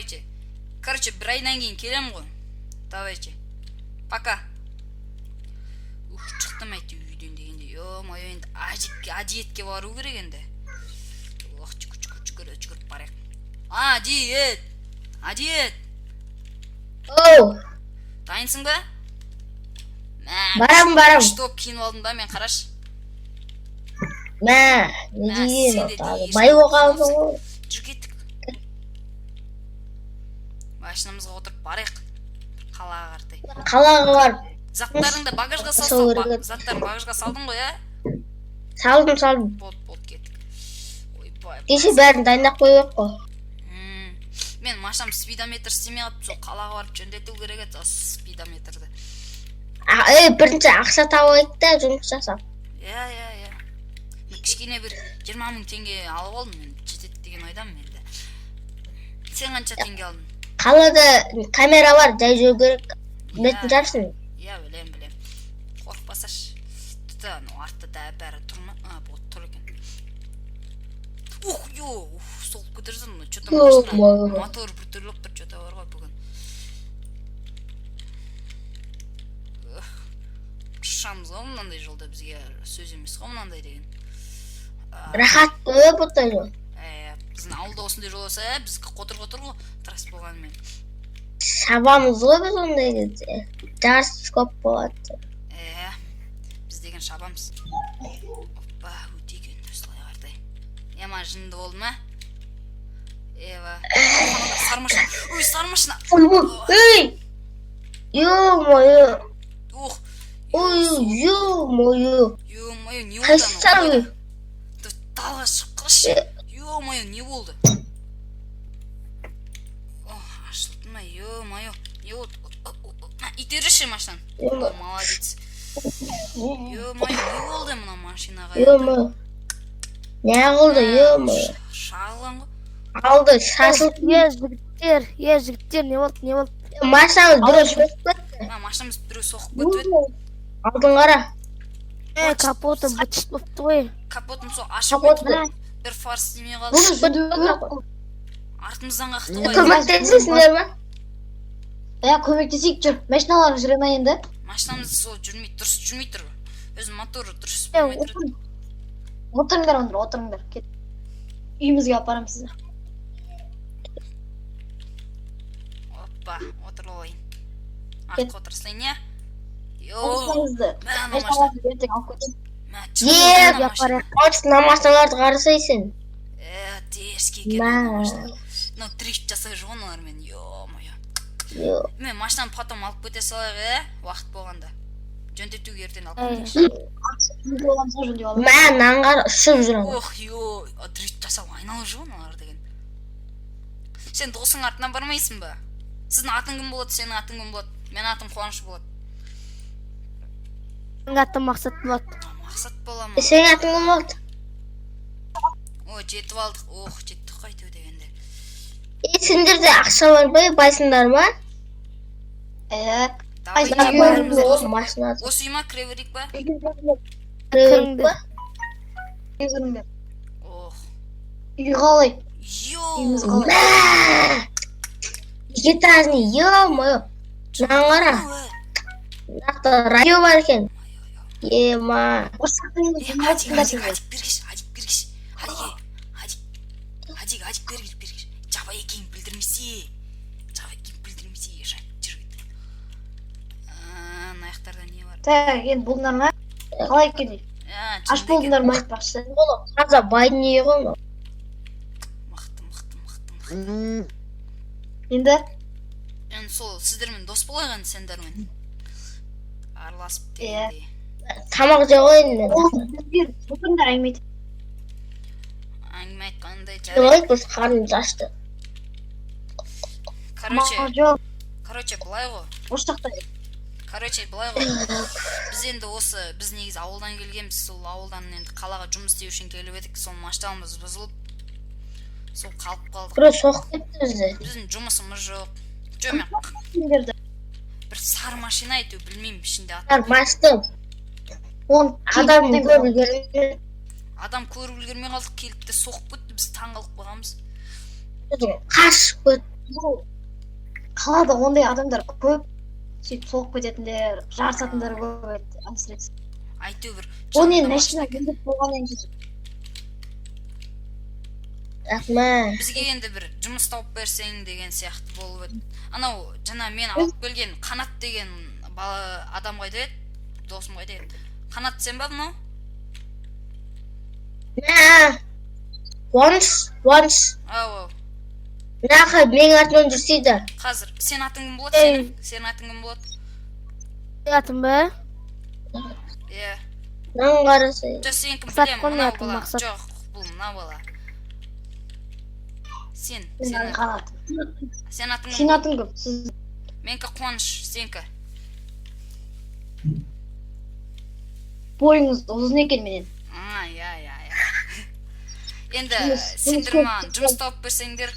Давайте. Короче, бір айдан кейін келемін ғой. Давайте. Пока. Ух, шықтым әйтеуір үйден дегенде. Ё-моё, енді әдиетке бару керек енді. Ох, жүгір, жүгір, жүгір, жүгіріп барайық. Әдиет! Әдиет! Оу, Дайынсың ба? Мә, барам, барам. күшті болып киініп алдым да мен, қарашы. Мә, не Мә, деген сен де отады. дейсің. Бай болғансың ғой. Жүр, кеттік. Машинамызға отырып барайық. Қалаға қаратай. Қалаға барып Заттарыңды багажға Жасау салсаң, керек еді. заттарын багажға салдың ғой, ә? Салдым, салдым. Болды, болды, кеттік. Ойбай. Кеше бәрін дайындап қойып қой. Мен машинам спидометр істемей қалыпты, сол қалаға барып жөндету керек еді осы спидометрді. Ей, бірінші ақша тауып та жұмыс жасап. Иә, иә, иә. Мен кішкене бір 20 000 теңге алып алдым, мен жетеді деген ойдамын енді. Сен қанша теңге алдың? Қалада камера бар, жай жүру керек. Білетін Иә. шығарсың. Иә, білем, білем. Қорықпасашы. Тұта, анау артта да бәрі тұр ма? А, болды, тұр екен. Ух, ё, ух, соғып кете жаздадым. Че-то машина Ё-моё. мотор біртүрлі болып тұр, че-то бар ғой бүгін. Ух, ұшамыз ғой мынандай жолда, бізге сөз емес қой мынандай деген. Рахат қой бұндай жол. Ә, біздің ауылда осындай жол болса, ә, біз қотыр қотыр ғой трасс болғанымен. Шабамыз ғой біз ондай кезде. Жарыс көп болады. Ә, біз деген шабамыз. Опа, өте екен осылай қаратай. Ема, жынды болды ма? Ева. Сары машина. Ой, сары машина. Ойбой, ей! Ё-моё, Ох. ой, ё-моё. Ё-моё, не болды Қайсы анау? сары? Талға шығып қалшы. Ё-моё, не болды? О, ашылды ма? Ё-моё, не болды? О, о, о, мә, итеріші машинаны. Ё-моё. О, молодец. Ё-моё, не болды мына машинаға? Ё-моё. Не қылды, ё-моё. Шағылған ғой. Алды, шашылды. Е, жігіттер, е, жігіттер, не болды, не болды? Машинаны біреу соғып кетті. Мына машинамыз біреу соғып кетіп еді. Алдын қара. Е, капоты быт-шыт болыпты ғой. Капотын сол ашып Капоты. кетіп, бір фар істемей қалды. Бұны жөндеу керек қой. Артымыздан қақты ғой. Көмектесесіңдер ма? Иә, көмектесейік, жүр. Машиналарың жүре ма енді? Машинамыз сол жүрмей, дұрыс жүрмей тұр. Өзі моторы дұрыс Е, болмай тұр. Отырыңдар онда, отырыңдар. Кет. Үйімізге апарамын сізді. Опа, отырып алайын. Кет. Артқа отыра салайын, иә? Йо, Машинаңызды. мә, ана машина. Машиналарды ертең алып кетемін. Мә, Е, чықты ана машина. апарайық. Артына машиналарды қарасай сен. Е, теріске екен Мә. ана машина. Мынау дрифт жасап жүр ғой мыналармен. Ё-моё. Ё. Мен машинаны потом алып кете салайық, ә? Уақыт болғанда. Жөндетуге ертең алып Ә. кетейікші. Жөндеп аламыз ғой, жөндеп аламыз. Мә, мынаны қара, ұшып жүр ана. Ох, ё, дрифт жасап айналып жүр ғой мыналар деген. Сен досың артынан бармайсың ба? Сіздің атың кім болады, сенің атың кім болады? Менің атым Қуаныш болады. Менің атым Мақсат болады. А, Мақсат бола ма? Сенің атың кім болды? О, жетіп алдық. Ох, жеттік қой әйтеуір дегенде. Е, сендерде ақша бар ма? Байсыңдар ма? Е, Давайте Ай, бәріміз ой, Машина осы үй ма, кіре берейік па? үйге жүріңдер, Кіріңдер. үйге жүріңдер. Ох. Үй қалай? Йо. Үйіміз қалай? Мә! Екі этажный, ё-моё. Мынаны қара. Ой, Мына радио бар екен. Ема. Осы жақтан Е, енді Адик, жөндеп Адик, алыңдар. Адик, бергеш, Адик, бергеш. Адик, е, Адик. Адик, Адик, бері кел, бері кел. Жабай екенін білдірмесе. Жабай екенін білдірмесе, жайып жүр кет. А, мына жақтарда не бар? Так, енді болдыңдар ма? Қалай екен үй? А, Аш жынды екен. болдыңдар ма айтпақшы? Таза байдың үйі ғой мынау. Мықты, мықты, мықты, мықты. Енді Енді сол сіздермен дос болайық енді сендермен. Араласып Иә. дегендей. Тамақ жеп қояйын мен. ол бізге отырыңдар, әңгіме айтайық. Әңгіме айтқандай Жеп жарайды. алайық, біз қарнымыз ашты. Короче, Жоқ, короче, былай ғой. осы жақта. Короче, былай ғой. Біз енді осы, біз негізі ауылдан келгенбіз. Сол ауылдан енді қалаға жұмыс істеу үшін келіп едік. Сол машинамыз бұзылып, сол қалып қалдық. Біреу соғып кетті бізді. Біздің жұмысымыз жоқ. Жоқ, мен Сендерді. бір сары машина әйтеуір, білмеймін, ішінде Машина Оны адам көріп үлгермей. Адам көріп үлгермей қалдық, келіп те соғып кетті, біз таң қалып қалғанбыз. Қашып кетті. Бұл қалада ондай адамдар көп, сөйтіп соғып кететіндер, жарысатындар көп еді әсіресе. Әйтеуір бір Оны енді жынды машина машина екен. жөндеп болғаннан кейін. Рахмет. Бізге енді бір жұмыс тауып берсең деген сияқты болып еді. Анау жаңа мен алып келген Қанат деген бала адам қайда еді, досым қайда еді? Қанат, сен ба мынау? Мә. Қуаныш, Қуаныш. Ау, ау. Нахы менің артымнан жүрсейді. Қазір сен атың кім болады? Ей. Сенің атың кім болады? Атым ба? Иә. Мынаны қараса. Жоқ, сенікі Мақсат білемін, қой, менің мынау атым бала. Мақсат. Жоқ, бұл мына бала. Сен, Мен сен, Қанат. сен атың кім Сенің болады? атың кім? Сіз Менікі Қуаныш, сенікі. бойыңыз ұзын екен менен. А, иә, иә, иә. Енді Жұмыс сендер көп. маған жұмыс тауып берсеңдер.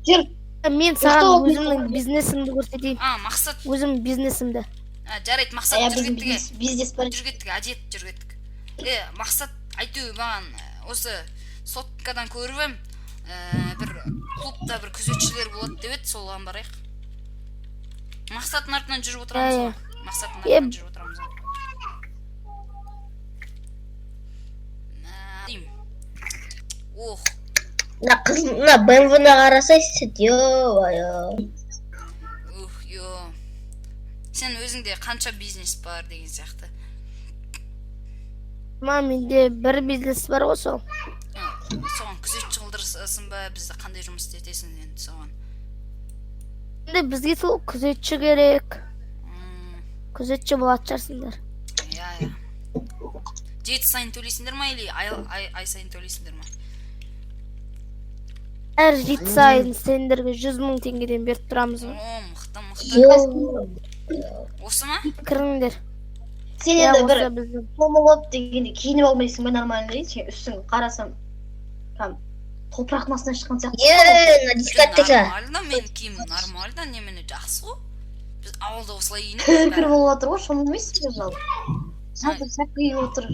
Жүр, Мен саған Ұйықтау өзімнің бизнесімді көрсетейін. А, Мақсат, Өзімнің бизнесімді. а, жарайды, Мақсат, иә, жүр біздің кеттік. бизнес бар. Жүр кеттік, әдет, жүр кеттік. Е, Мақсат, әйтеуір маған осы соткадан көріп ем, бір клубта бір күзетшілер болады деп еді, соған барайық. Мақсаттың артынан жүріп отырамыз Иә, ғой. Мақсаттың Е, артынан жүріп отырамыз ғой. Мә, деймін. Ох, Мына қыз, мына БМВ-ны қарасайшы, ё-моё. Ух, ё. Сен өзіңде қанша бизнес бар деген сияқты. Ма, менде бір бизнес бар ғой, сол. А, соған күзетші қылдырасың ба, бізді қандай жұмыс істетесің енді соған? Енді бізге сол күзетші керек. Күзетші болатын шығарсыңдар. Иә, иә. Жеті сайын төлейсіңдер ма или ай сайын төлейсіңдер ма? Әр жеті сайын сендерге 100 000 теңгеден беріп тұрамыз ғой. О, мықты, мықты. Ё. Осы ма? Кіріңдер. Сен Иә, енді бір осы біздің. шомылып дегенде киініп алмайсың ба нормально? Сен үстің қарасам, там топырақтың астынан шыққан сияқты. Е, мына дискотека. Нормально, менің киімім нормально, немене, жақсы ғой. Біз ауылда осылай киінеміз Кір кір бәрі. болып жатыр ғой, шомылмайсың ба жалпы? Жалпы шапка киіп отыр.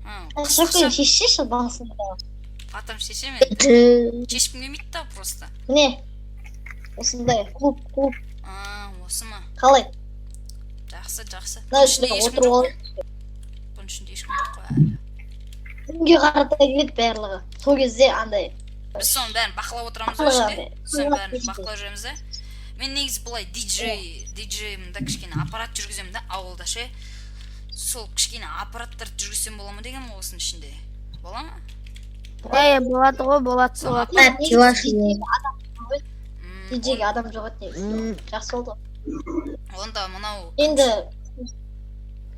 А, Шапканы шешшеші басында. Потом шешемін енді. Тü. Шешкім келмейді да просто. Міне, осындай клуб, клуб. А, осы ма? Қалай? Жақсы, жақсы. Мына Бұның ішінде ішінде ешкім отырып жоқ алып қой. Бұның ішінде ешкім жоқ қой әлі. Күнге қарата келеді барлығы. Сол кезде андай Біз соның бәрін бақылап отырамыз ғой барлығы ішінде. андай Соның бәрін бақылап жүреміз да. Мен негізі былай диджеймін да, кішкене аппарат жүргіземін да ауылда ше. Сол кішкене аппараттарды жүргізсем бола ма деген ғой осының ішінде. Бола ма? Иә, болады ғой, болады, болады. Мә, чуваш. Диджейге адам жоқ еді негізі. Жақсы болды. Онда мынау Енді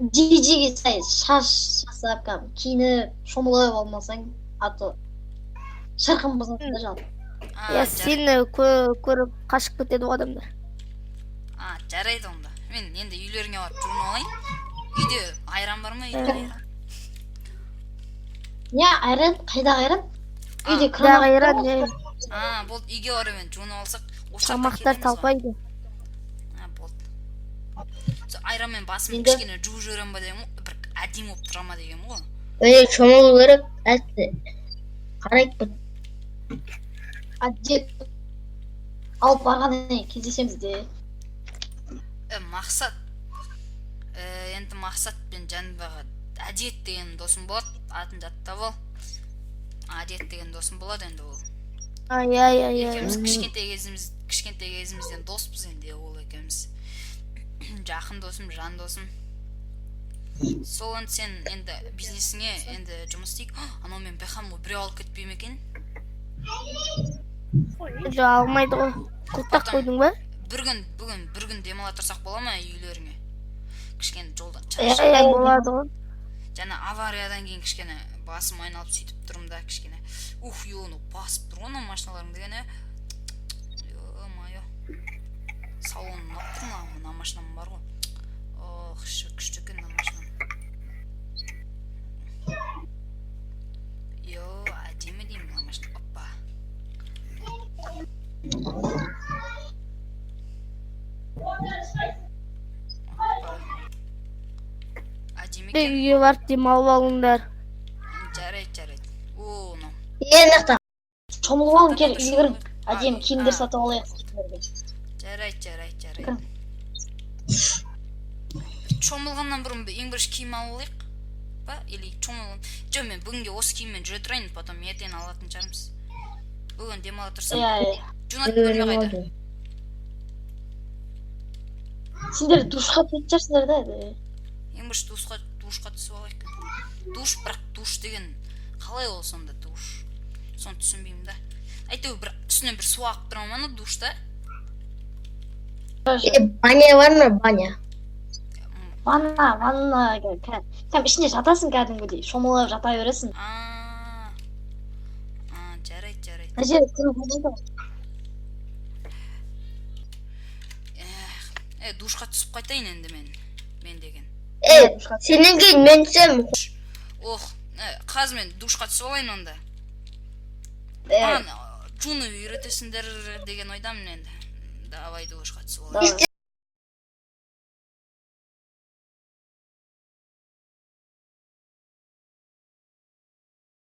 диджейге сай шаш жасап, кәдімгі киініп, шомылып алмасаң, а то шырқын бұзады да жалпы. А, Иә, сені көріп қашып кетеді ғой адамдар. А, жарайды онда. Мен енді үйлеріңе барып жуынып алайын. Үйде айран бар ма, үйде айран? Не айран? Қайдағы айран? Үйде Қайдағы кран айран, не? А, болды, үйге барып енді жуынып алсақ, осы жақта Тамақтар кетеміз ғой. талпайды. А, болды. Сол айранмен басымды Енді- кішкене жуып жіберемін ба деген ғой, бір әдемі болып тұра ма деген ғой. Міне, шомылу керек. Әтті. Қарайық бір. Әдет алып барғаннан кейін кездесеміз де. Е, Мақсат. Енді Мақсат пен жанымдағы Әдет деген досым болады, атын жаттап ал. Әдет деген досым болады енді ол. А, иә, иә, иә. Екеуміз кішкентай кезімізден доспыз енді ол екеуміз. Жақын досым, жан досым. Сол енді сен енді бизнесіңе енді жұмыс істейік. Анау мен байқадым ғой, біреу алып кетпей ме екен? Жоқ, алмайды ғой. Құлыптап қойдың ба? Бір күн, бүгін бір күн демала тұрсақ бола ма үйлеріңе? Кішкене жолдан Иә, шаршап. иә, болады ғой. Жаңа авариядан кейін кішкене басым айналып сөйтіп тұрмын да кішкене. Ух, ё, басып тұр ғой мына машиналарың деген, е. Ё-моё. Салон ұнап тұр мына машинам бар ғой. Ох, күшті екен мына машинам. Йо, әдемі деймін мына машина. Оппа. Оппа. Әдемі екен. Үйге барып демалып алыңдар. Жарайды, жарайды. О, мынау. Е, мына жақта Шомылып алың, кел, үйге кірің. Әдемі А, киімдер а. сатып алайық сендерге. Жарайды, жарайды, жарайды. Шомылғаннан бұрын ең бірінші киім алып алайық па или шомылған? Жоқ, мен бүгінге осы киіммен жүре тұрайын, потом ертең алатын шығармыз. Бүгін демала тұрсам. Иә, иә. Жуынатын бөлме қайда? Сендер душқа түсетін шығарсыңдар да. Ең бірінші душқа түсіп алайық. Душ, бірақ душ деген қалай ол сонда, душ? Соны түсінбеймін да. Әйтеуір бір үстінен бір су ағып тұра ма ана душта? Е, баня бар ма, баня? Ванна, ванна, кәдімгі ішінде жатасың кәдімгідей, шомылып жата бересің. А, а, жарайды, жарайды. Мына жер күн қызды. Эх, душқа түсіп қайтайын енді мен. Мен деген. Е, сенен кейін мен түсемін. Ох, қазір мен душқа түсіп алайын онда. Е, Маған жуынып үйретесіңдер деген ойдамын енді. Давай, душқа түсіп алайын. Давай.